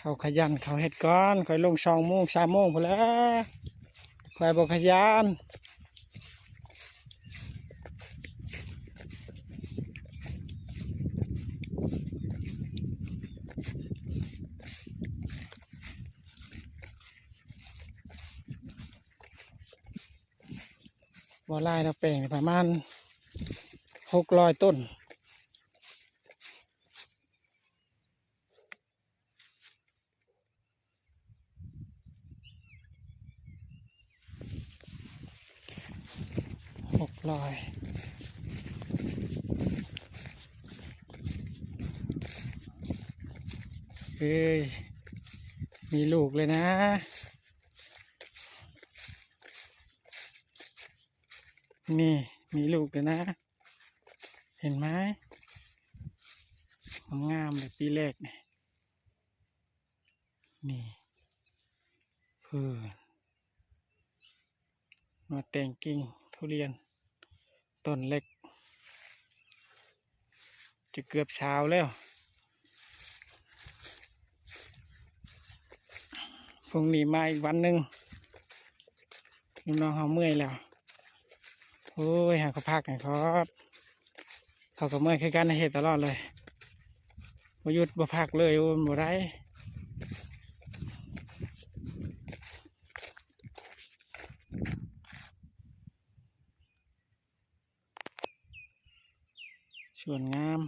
ເຂົາຂະຫຍັນເຂົາເຮັດກ່ອນ, ຂ້ອຍລົງສອງໂມງ ສາມໂມງພຸ້ນແຫຼະ, ຂ້ອຍບໍ່ຂະຫຍັນ. ບໍ່ຫຼາຍດອກ ແປ້ງນີ້ປະມານຫົກຮ້ອຍຕົ້ນ. ຫົກຮ້ອຍ ເອີຍ ມີລູກເລີຍນະ. ນີ້ ມີລູກແລ້ວນະ ເຫັນໄໝ? ງາມໆເລີຍ ປີແລກນີ້. ນີ້ ເອີ ມາແຕ່ງກິ່ງທຸລຽນ ຕົ້ນເລັກ ຈະເກືອບຊາວແລ້ວ. ພລຸ່ງນີ້ມາອີກວັນໜຶ່ງ ລູກນ້ອງເຮົາເມື່ອຍແລ້ວ. ໂອ້ຍ ໃຫ້ເຂົາພັກໃຫ້ເຂົາ ເຂົາກໍເມື່ອຍຄືກັນ ເຮັດຕະຫຼອດເລີຍ ບໍ່ຢຸດບໍ່ພັກເລີຍ. ໂອ້ ມັນບໍ່ໄດ້. ສວນງາມ.